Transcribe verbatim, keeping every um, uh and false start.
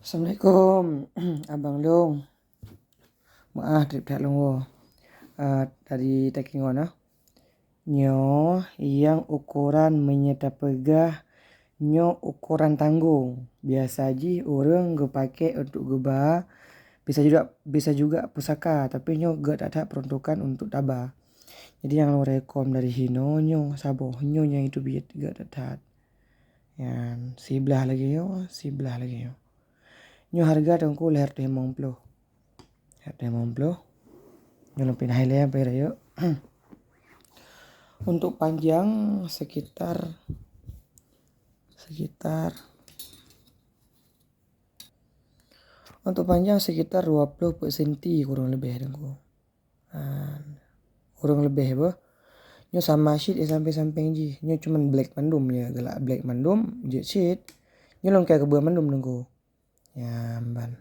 Assalamualaikum, abang lôn. Meu'ah trép that lôn woe. Ah, dari Takengon, ah. Nyoe nyang ukoran meunyoe tapeugah nyoe ukoran tanggong. Biasa jih ureuëng geupakée untuk geuba, bisa juga, bisa juga pusaka, tapi nyoe gét that-that peruntukan untuk taba. Jadi nyang lôn rekom dari hinoe nyoe saboh, nyoe nyang itu biet gét that-that. Nyan, siblah lagée nyoe, siblah lagée nyoe. Nyoe hareuga teungku lhèe reutôh limong ploh. Lhèe reutôh limong ploh. Nyoe lôn pinah ilée sampai rayeuk. Untuk panjang sekitar, sekitar, untuk panjang sekitar dua ploh peuet senti kurang lebih teungku. Ha, kurang lebih beuh. Nyoe sama cit di sampéng-sampéng jih. Nyoe cuman black mandum ya, galak black mandum, jeuet cit. Nyoe lôn ka keubah mandum teungku. Ya, ban.